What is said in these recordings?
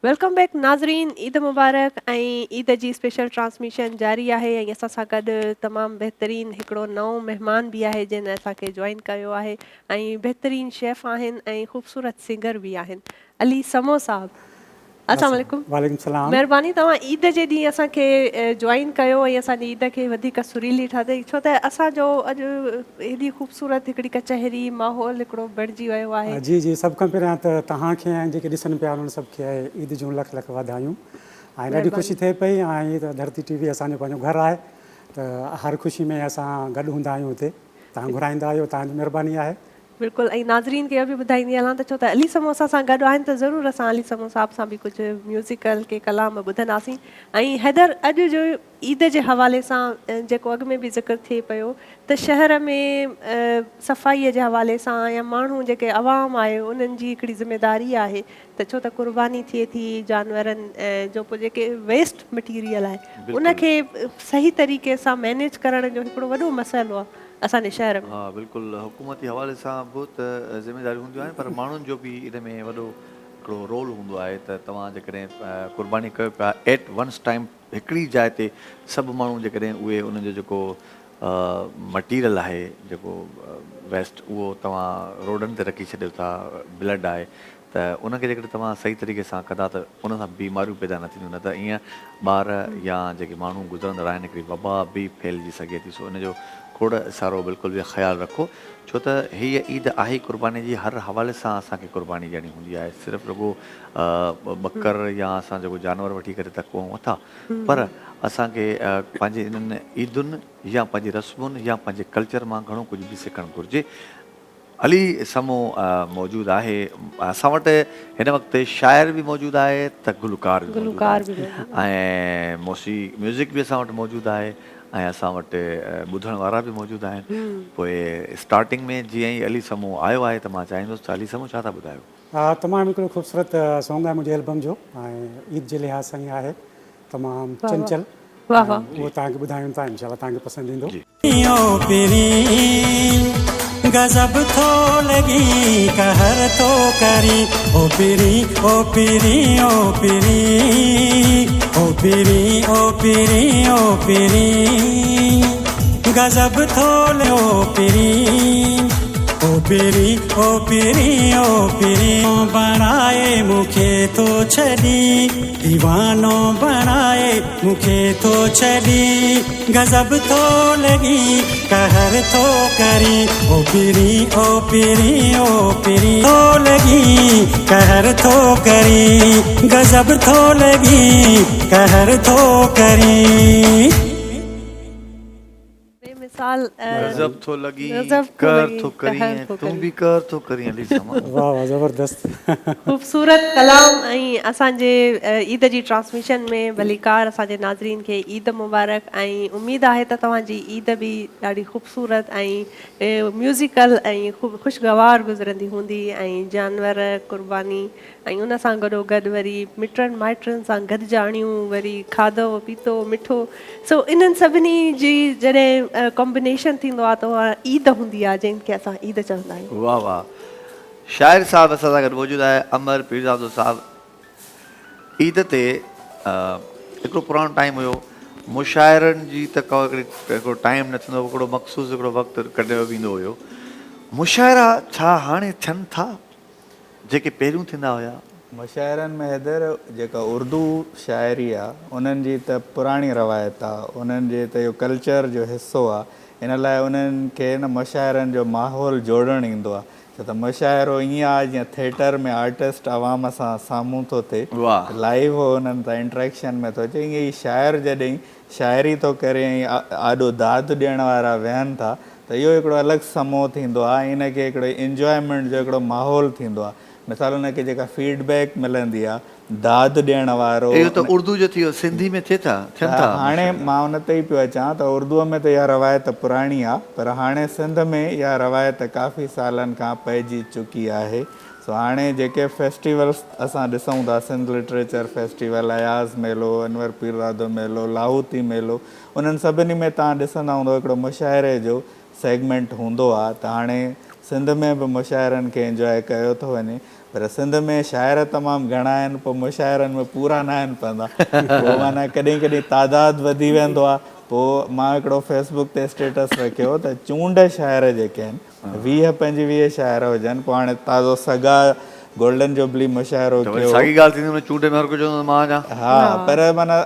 Welcome back ناظرين عيد مبارڪ ۽ عيد جي اسپيشل ٽرانسميشن جاري آهي ۽ اسان سان گڏ تمام بهترين هڪڙو نئون مهمان به آهي جنهن اسان کي جوائن ڪيو آهي ۽ بهترين شيف آهن ۽ خوبصورت سنگر به آهن علي سمو صاحب السلام عليڪم. وعليڪم السلام. مهرباني توهان عيد جي ڏينهن اسان کي جوائن ڪيو ۽ اسان جي عيد کي وڌيڪ سريلي ٺاهي ڇو ته اسان جو اڄ هيڏي خوبصورت هڪڙي ڪچهري ماحول هڪڙو بڻجي ويو آهي. جي جي سڀ کان پهريان ته توهان کي ۽ جيڪي ڏسن پيا انهن سڀ کي عيد جون لک لک واڌايون ۽ ڏاڍي خوشي مهرباني. ٿئي پئي ۽ هي ته ڌرتي ٽي وي اسان جو پنهنجو گهر آهي ته هر خوشي ۾ اسان گڏ هوندا آهيون هتي توهان گهرائيندا آهيو توهان جي مهرباني آهي. بلڪل ۽ ناظرين کي اهو به ٻڌائيندي هلان ته ڇو ته علي سمو اسان سان گڏ آهن ته ضرور اسان علي سمو صاحب سان به ڪجهه ميوزيڪل ڪي ڪلام ٻڌنداسين ۽ حيدر اڄ جو عيد جي حوالي سان جيڪو اڳ ۾ به ذڪر ٿئي پيو ته شهر ۾ صفائي جي حوالي سان يا ماڻهو جيڪي عوام آهي انهن جي هڪڙي ذميداري آهي ته ڇو ته قرباني ٿئي ٿي جانورن جو پوء جيڪي ويسٽ مٽيريل آهي ان کي صحيح طريقي سان مينيج ڪرڻ جو هڪڙو وڏو مسئلو آهي اسان جي شهر ۾. ها بلڪل حڪومتي حوالي سان به ته ذميداريون هونديون آهن پر ماڻهن جو به ان ۾ وڏو هڪڙو رول هوندو آهي ته توهان جيڪڏهن قرباني ڪيو پيا ايٽ ونس ٽائيم هڪڙي جاء تي سڀ ماڻهو جيڪڏهن اهي انهن جو جيڪو مٽيريل آهي جيڪو ويسٽ اهو توهان روڊن تي رکي ڇڏيو ٿا بلڊ آهي ته ان کي جيڪڏهن توهان صحيح طريقي سان ڪندا ته ان سان بيماريون پيدا نه ٿينديون نه ته ائين ٻار يا جيڪي ماڻهو گذرندڙ آهن هڪڙي وبا به ڦهلجي سگهي ٿي سو ان جو کوڙ سارو بلڪل به خيال رکو ڇو ته هيء عيد آهي قرباني جي هر حوالي سان اسان کي قرباني ڏيڻي هوندي آهي صرف رڳو ٻڪر يا اسان جيڪو جانور وٺي ڪري ته ڪونه اٿا پر اسان کي پنهنجي انهن عيدن يا پنهنجي رسمن يا پنهنجي ڪلچر مان گهڻو ڪجهه به سکڻ گهرجي. علي سمو موجود آهي اسان وٽ هن وقت شاعر به موجود آهي ته گلوڪار به موجود آهي ۽ موسي ميوزڪ به اسان وٽ موجود آهي ۽ اسان وٽ ٻڌڻ وارا به موجود آهن پوء اسٽارٽنگ ۾ جيئن ئي علي سمو آيو آهي ته مان چاهيندس ته علي سمو ڇا ٿا ٻڌايو. تمام هڪڙو خوبصورت سونگ آهي منهنجي البم جو ۽ عيد جي لحاظ سان ئي آهي تمام چنچل اهو توهان کي ٻڌايون ٿا انشاء الله توهان کي پسند ايندو. او پرين غضب ٿو لڳين قهر ٿو ڪرين او پرين او پرين او پرين او پرين او پرين او پرين غضب ٿو او پرين او پرين او پرين او پرين بڻائي مون کي ٿو ڇڏين ديوانو بڻائي مون کي ٿو ڇڏين غضب ٿو لڳين قهر ٿو ڪرين او پرين او پرين او پرين ٿو لڳين قهر ٿو ڪرين غضب ٿو لڳين قهر ٿو ڪرين. بي مثال غضب ٿو لڳين قهر ٿو ڪرين ۽ تون به قهر ٿو ڪرين علي سما. واه واه زبردست. خوبصورت ڪلام ۽ اسان جي عيد جي ٽرانسميشن ۾ ڀليڪار اسان جي ناظرين کي عيد مبارڪ ۽ اميد آهي ته توهان جي عيد به ڏاڍي خوبصورت ۽ ميوزيڪل ۽ خوشگوار گذرندي هوندي ۽ جانور قرباني ۽ ان سان گڏو گڏ وري مٽن مائٽن سان گڏجاڻيون وري کاڌو پيتو مٺو سو انهن سڀني جي جڏهن ڪمبينيشن ٿيندو آهي ته اها عيد هوندي آهي جنهن کي اسان عيد چوندا آهيون. واه واه شاعر صاحب اسان سان گڏ موجود آهي امر پيرزادو صاحب عيد تي هڪڙو پراڻو ٽائيم هيو مشاعرن جي ته ڪو هڪڙي هڪڙو ٽائيم نه ٿيندو هو هڪڙو مخصوص هڪڙو وقت ڪڍيو ويندو هيو مشاعرا ڇا هاڻي ٿين ٿا جيڪي پهريون ٿيندا هيا. مشاعرن ۾ حيدر جيڪا اردو شاعري آ انهن جي ته پراڻي روايت آ انهن جي ته اهو ڪلچر جو حصو آ ان لاء انهن کي نه مشاعرن جو ماحول جوڙڻ ايندو آ ڇو ته مشاعرو ائين آ جيئن ٿيٽر ۾ آرٽسٽ عوام سان سامهون ٿو ٿئي لائيو هو انهن سان انٽريڪشن ۾ ٿو اچي ائين ئي شاعر جڏهن شاعري ٿو ڪري ۽ آڏو داد ڏيڻ وارا ويهن ٿا ته اهو هڪڙو الڳ سمو ٿيندو آهي ۽ ان کي هڪڙو انجوائمينٽ جو هڪڙو ماحول ٿيندو آهي مثال ان کي جيڪا فيڊ بيڪ ملندي آهي داد ڏيڻ وارو اهو ته اردو جو ٿي ويو سنڌي ۾ ٿئي ٿا ٿين ٿا هاڻي مان ان تي ئي پيو اچان ته اردوء ۾ ته اها روايت پراڻي آهي پر هاڻي سنڌ ۾ اها روايت ڪافي سالن کان پئجي چڪي آهي سو هاڻي جيڪي فيسٽيولس اسان ڏسون ٿا سنڌ لٽريچر فيسٽيول، اياز ميلو، انور پيرزادو ميلو، لاهوتي ميلو انهن سڀني ۾ توهان ڏسندا هوندؤ هڪڙو مشاعري جو سيگمينٽ هوندو آ ته هاڻي سنڌ ۾ به مشاعرن کي انجواء ڪيو ٿو وڃي پر سنڌ ۾ شاعر تمام گهڻا آهن پوء مشاعرن ۾ پورا ناهن پوندا پوء معنيٰ ڪڏهن ڪڏهن تعداد وڌي ويندو آ پوء مان هڪڙو فيس بڪ تي اسٽيٽس رکيو ته چونڊ شاعر جيڪي آهن 20 25 شاعر هجن پوء هاڻي تازو سگا گولڊن جوبلي مشاعرو ته وري ڪيو. ساڳي ڳالهه ٿيندي ان چونڊ ۾ هر ڪو چوندو ته مان آهيان. ها پر معنيٰ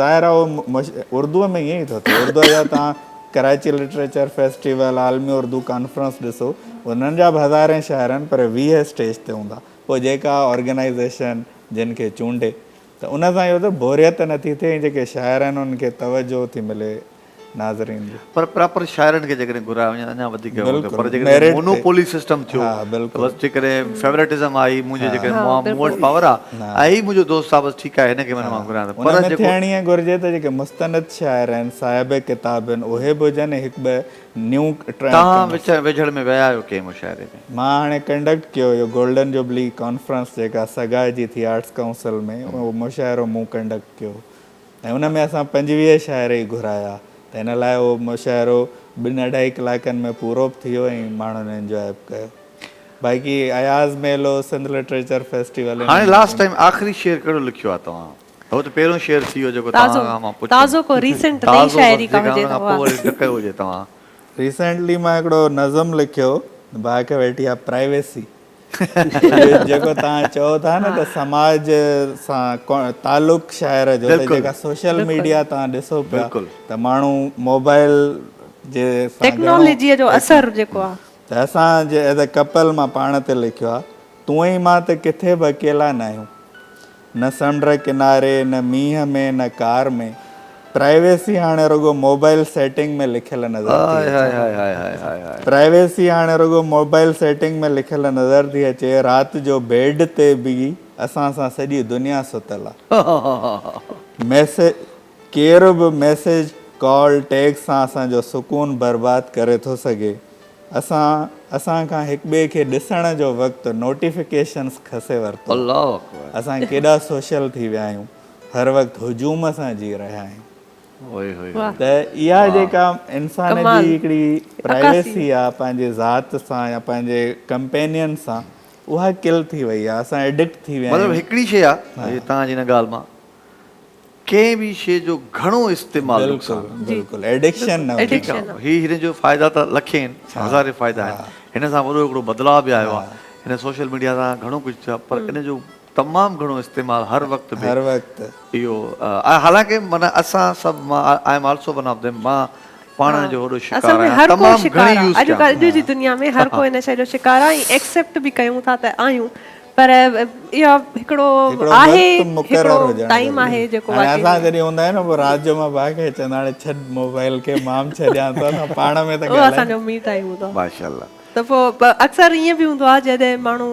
ظاهر آهي اهو اردوء ۾ ائين ئي ٿو ٿئي اردوء جا توهان ڪراچي لٽريچر فيسٽيول عالمي اردو ڪانفرنس ڏسو انهن جا به هزارين شاعر آهن پر 20 اسٽيج تي هوندا پوء جيڪا آرگنائيزيشن جن کي چونڊي ته ان سان اهو ته بوريت نٿي ٿئي ۽ جيڪي شاعر آهن انهن کي توجهه ٿي ملي ناظرين جي. پر پراپر شاعرن کي جيڪڏهن گهرايو وڃي ته اڃا وڌيڪ هوندو بلڪل پر جيڪڏهن ميرٽ تي مونوپولي سسٽم ٿيو ها ته بلڪل بس جيڪڏهن فيورٽزم آئي منهنجي جيڪڏهن ها مون وٽ بلڪل پاور آ ها ۽ هي منهنجو دوست آ بس ٺيڪ آهي هن کي مان ها گهرايان ٿو ان پر ۾ جيڪو ٿيڻ ائين گهرجي ته جيڪي مستند شاعر آهن صاحب ڪتاب آهن اهي به هجن ۽ هڪ ٻه نيو ٽرائي توهان ڪندس. وچ ويجهڙ ۾ ويا آهيو ڪنهن مشاعري ۾؟ مان هاڻي ڪنڊڪٽ ڪيو اهو گولڊن جوبلي ڪانفرنس جيڪا سگا جي ٿي آرٽس ڪائونسل ۾ اهو مشاعرو مون ڪنڊڪٽ ڪيو ۽ ان ۾ اسان 25 شاعر ئي گهرايا ته ان لاء اهو مشاعرو ٻن اڍائي ڪلاڪن ۾ پورو به ٿي ويو ۽ ماڻهن انجواء به ڪيو. باقي اياز ميلو، سنڌ لٽريچر فيسٽيول هاڻي انهن لاسٽ ٽائيم آخري شعر ڪهڙو لکيو آهي توهان؟ هو ته پهريون شعر ٿي ويو جيڪو تازو توهان کان مان پڇيم. تازو ڪو ريسنٽ نئين تازو بس شاعري ڪا جيڪا هجي ان ته کان پوء اها. وري نه ڪيو هجي توهان. ريسنٽلي مان هڪڙو نظم لکيو ڀاء کي ويٺي آ پرائيويسي. اهو جيڪو توهان چئو ٿا نه ته سماج سان تعلق شاعر جو ته جيڪا سوشل ميڊيا توهان ڏسو پيا ته ماڻهو موبائل جي سان ٽيڪنالاجي جو اثر جيڪو آ ته اسان جي ايز اي ڪپل مان پاڻ تي لکيو آ تون ۽ مان ته ڪٿي به اڪيلا ناهيون نه سمنڊ ڪناري، نه مينهن ۾، نه ڪار ۾. پرائيويسي هاڻي رڳو موبائل سيٽنگ ۾ لکيل نظر ٿي اچي. پرائيويسي هاڻي رڳو موبائل سيٽنگ ۾ لکيل نظر ٿي اچي. رات جو بيڊ تي به اسان سان سڄي دنيا ستل آ. ميسيج ڪير به ميسيج، ڪال، ٽيڪس سان اسان جو سڪون برباد ڪري ٿو سگهي. اسان اسان کان هڪٻئي کي ڏسڻ جو وقت نوٽيفڪيشنز کسي ورتو. الله اڪبر. اسان ڪيڏا سوشل ٿي ويا آهيون. هر وقت هجوم سان جي رهيا آهيون. اوئي هوئي هوئي. ته اها جيڪا انسان جي هڪڙي پرائيويسي آ پنهنجي ذات سان يا پنهنجي ڪمپينين سان اها ڪل ٿي وئي آ. اسان ايڊڪٽ ٿي ويا مطلب آهيون. هڪڙي شي آ توهان جي هن ڳالهه مان ڪنهن به شيء جو گهڻو استعمال نقصان آهي. بلڪل ايڊڪشن نه هجي. ٺيڪ آهي هي هن جو فائدا ته لکين هزارين فائدا آهن هن سان وڏو هڪڙو بدلاء به آيو آهي هن سوشل ميڊيا سان گهڻو ڪجهه ٿيو آهي پر ان جو تمام گهڻو استعمال هر وقت به هر وقت اهو حالانڪه معنيٰ اسان سڀ مان I am also one of them مان پاڻ ان جو وڏو شڪار اصل ۾ آهيان هر ڪو تمام شڪار گهڻي آهي يوز اڄ ڪيان اڄ جي دنيا ۾ هر ڪو ان شيء جو شڪار آهي ۽ ايڪسيپٽ به ڪيون ٿا ته آهيون پر اها هڪڙو هڪڙو آهي وقت مقرر هڪڙو هجڻ ٽائيم ضروري آهي جيڪو هاڻي واقعي اسان جڏهن هوندا آهيون نه پوء رات جو مان ڀاء کي چوندو هاڻي ڇڏ موبائل کي مان به ڇڏيان ٿو اسان پاڻ ۾ ته اهو اسان ڳالهايون جو مي ٽائيم هوندو آهي ماشاءالله ته پوء اڪثر ائين به هوندو آهي جڏهن ماڻهو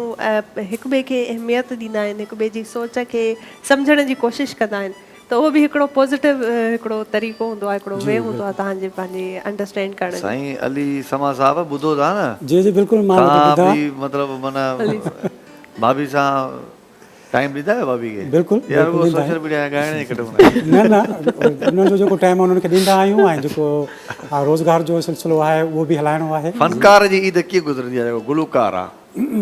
هڪ ٻئي کي اهميت ڏيندا آهن هڪ ٻئي جي سوچ کي سمجهڻ جي ڪوشش ڪندا آهن ته اهو به هڪڙو پازيٽو هڪڙو طريقو هوندو آهي هڪڙو وي هوندو آهي توهان جي پنهنجي انڊرسٽينڊ ڪرڻ جو. سائين علي سما صاحب ٻڌو ٿا نه. جي جي بلڪل مان توهان ٻڌا. به مطلب معنيٰ ڀاڀي سان ٽائيم ڏيندا آهيو ڀاڀي کي بلڪل يا رڳو بلڪل ڏيندا سوشل آهيون. ميڊيا ۽ ڳائڻ جي ڪڍ هوندا آهيو. نه نه انهن جو جيڪو ٽائيم آهي انهن کي ڏيندا آهيون ۽ جيڪو روزگار جو سلسلو آهي اهو به هلائڻو آهي. فنڪار جي عيد ڪيئن گذرندي آهي جيڪو گلوڪار آهي.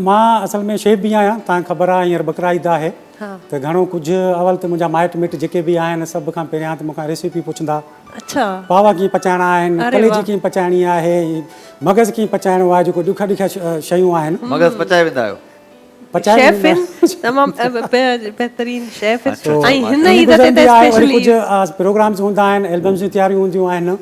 مان اصل ۾ شيف به آهيان توهان کي خبر آهي هينئر ٻڪرا عيد آهي ته گهڻو ڪجهه اول ته منهنجا مائٽ مٽ جيڪي به آهن سڀ کان پهريان ته مون کان ريسيپي پڇندا پاوا ڪيئن پچائڻا آهن ڪليجي ڪيئن پچائڻي آهي مغز ڪيئن پچائڻو آهي جيڪو ڏکيا ڏکيا شيون آهن. مغز پچائي ويندا آهيو. پچائي شيف ويندا آهن تمام بهترين شيف سو ۽ هن ائين عيد تي ته گذرندي آهي وري اسپيشلي ڪجهه پروگرامز هوندا آهن البمز جون تياريون هونديون آهن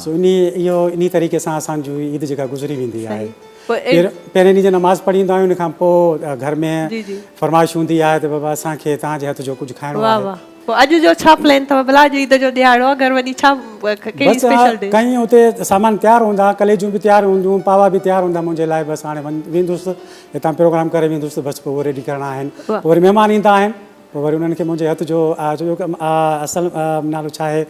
سو انهي اهو انهي طريقي سان اسان جي عيد جيڪا گذري ويندي آهي صحيح پهرين ڏينهن جي نماز پڙهي ايندا آهيون ان کان پوء گهر ۾ جي جي فرمائش هوندي آهي ته بابا اسان کي توهان جي هٿ جو ڪجهه کائڻو واه آهي. واه پوء اڄ جو ڇا پلان اٿو ڀلا اڄ عيد جو ڏهاڙو آهي گهر وڃي ڇا ڪهڙي بس اسپيشل ڊش. ڪئين اتي سامان تيار هوندا ڪليجون به تيار هونديون پاوا به تيار هوندا منهنجي لاء بس هاڻي ويندس هتان پروگرام ڪري ويندس ته بس پوء اهو ريڊي ڪرڻا آهن واه. پوء وري مهمان ايندا آهن پوء وري انهن کي منهنجي هٿ جو اصل نالو ڇا آهي.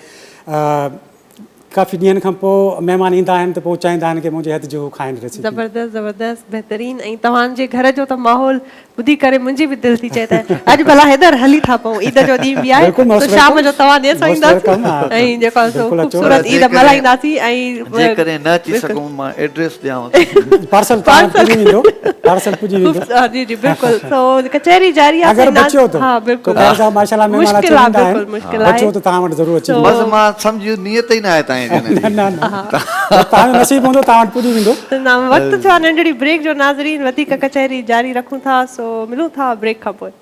ڪافي ڏينهن کان پوء مهمان ايندا آهن ته پوء چاهيندا آهن ڪي منهنجي هٿ جو هو کائن ريسيپي. زبردست زبردست بهترين ۽ توهان جي گهر جو ته ماحول ٻڌي ڪري منهنجي به دل ٿي چئي ته اڄ ڀلا حيدر هلي ٿا پئون عيد جو ڏينهن به آهي سو شام جو توهان ڏي اسان اينداسين ۽ جيڪو آهي سو خوبصورت عيد ملهائينداسين ۽ جيڪڏهن نه اچي سگهون مان ايڊريس ڏيانو ٿي. پارسل توهان وٽ پڄي ويندو پارسل پڄي ويندو. جي جي بلڪل سو ڪچهري جاري آهي اگر بچيو ته ها بلڪل خير صاحب ماشاءالله مهمان اچي ويندا آهن بچيو ته توهان وٽ ضرور اچي ويندو. بس مان سمجهي نيت ئي ناهي توهان جي نه نه نه توهان جو نصيب هوندو توهان وٽ پڄي ويندو. وقت ٿيو آهي ننڍڙي بريڪ جو ناظرين وڌيڪ ڪچهري جاري رکون ٿا سو ملون ٿا بريڪ کان پوء.